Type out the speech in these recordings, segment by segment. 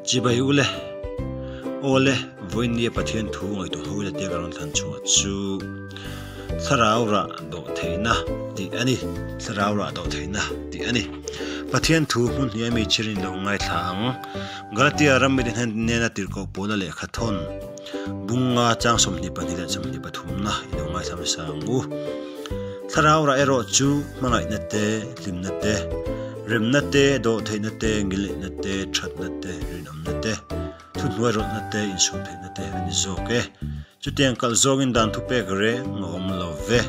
Chibai ule, Awle, vawiin nia Pathian thu ngaihtuah ho ila tia ka rawn thlan chhuah chu Thlarau rah dawh theihna tih a ni. Thlarau rah dawh theihna tih a ni. Pathian thu hmun hnih a mi chhirin lo ngaithla ang. Galatia ram mite hnena tirhkoh pawla lehkha thawn bunga chang 22 leh 23 na i lo ngaithla hmasa ang u. Thlarau rah erawh chu hmangaihna te, hlimna te, remna te, dawhtheihna te, ngilneihna te, thatna te, rinawmna te, thuhnuai rawlhna te, insumtheihna te a ni zawk e. Chutiang kalh zawngin dan thupek reng a awm lo ve.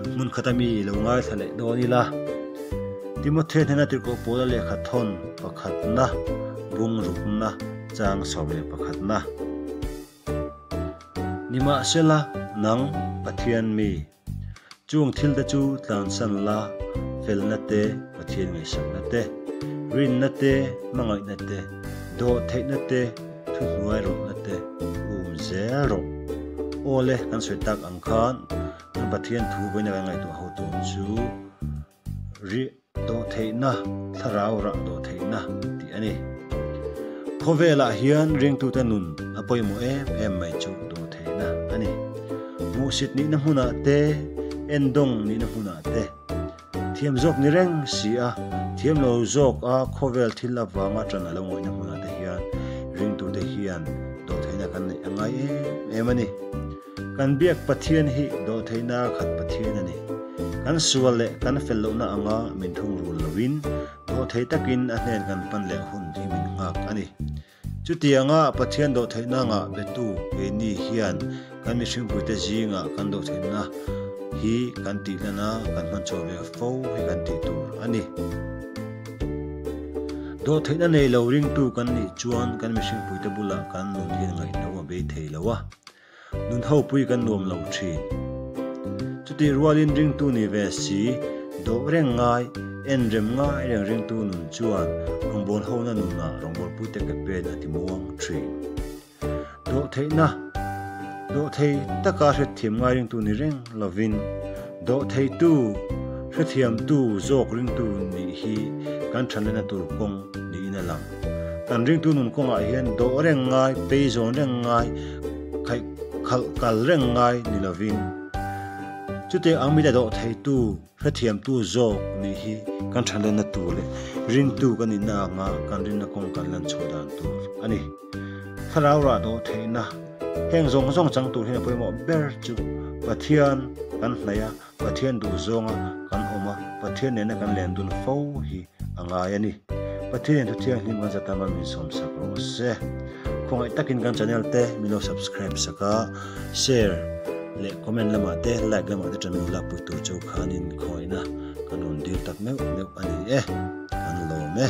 Hmun khata mi lo ngaithla leh dawn ila, Timothea hnena tirhkoh pawla lehkha thawn pakhatna, bungrukna, chang 11na. Nimahsela, nang Pathian mi, chung thil te chu tlansan la, felna te, Pathian ngaihsakna te, rinna te, hmangaihna te, dawhtheihna te, thuhnuai rawhna te um zel rawh. Awle, kan sawi tak ang khan kan Pathian thu vawiina kan ngaihtuah ho tur chu Rih dawhtheihna, thlarau rah dawhtheihna tih a ni. Khawvelah hian ringtute nun a pawimawh em em mai chu dawhtheihna a ni. Hmuhsit nihna hmunah te, endawng nihna hmunah te, thiam zawk ni reng si a, thiam lo zawk a khawvel thil avanga ṭan a lo ngawihna hmunah te hian ringtute hian dawhtheihna kan neih a ngai em em a ni. Kan biak Pathian hi dawhtheihna khat Pathian a ni. Kan sual leh kan fel lohna anga min thungrul loin dawhthei takin a hnen kan pan leh hun hi min nghak a ni. Chutianga Pathian dawhtheihna ngah betu keini hian kan mihringpuite zingah kan dawhtheihna hi kan tihlan a, kan hman chhuah ve fo hi kan tih tur a ni. Dawhtheihna nei lo ringtu kan nih chuan kan mihringpuite bulah kan nun hian ngaihno a bei thei lo a. Nun ho pui kan nuam lo thin. Chutih rualin ringtu ni ve si, dawh reng ngai, en rem ngai reng ringtu nun chuan rawngbâwl hona nunah rawngbâwlpuite ke pen a ti muang thin. Dawh theihna, Dawh thei taka hrethiam ngai ringtu ni reng lovin, dawh theitu, hrethiamtu zawk ringtu nih hi kan thanlena tur kawng niin a lang. Kan ringtu nun kawngah hian dawh reng ngai, pei zawn reng ngai, khaih khalh kal reng ngai ni lovin, chutiang ang mite dawh theitu, hrethiamtu zawk nih hi kan thalenna tur leh ringtu kan nihna anga kan rinna kawng kan lan chhuah dan tur a ni. Thlarau rah dawh theihna heng zawng zawng chang tur hian a pawimawh ber chu Pathian kan hnaih a, Pathian duh zawnga kan awm a, Pathian nena kan len dun fo hi a ngai a ni. Pathianin thu thianghlim kan zatama min sawmsak rawh se. Khawngaih takin kan channel te min lo subscribe sak a, share leh comment lamah te like lamah te tan min lo lakpui tur cheu khanin khawngaihna kan rawn dil tak meuh meuh a ni e. Kan lawm e.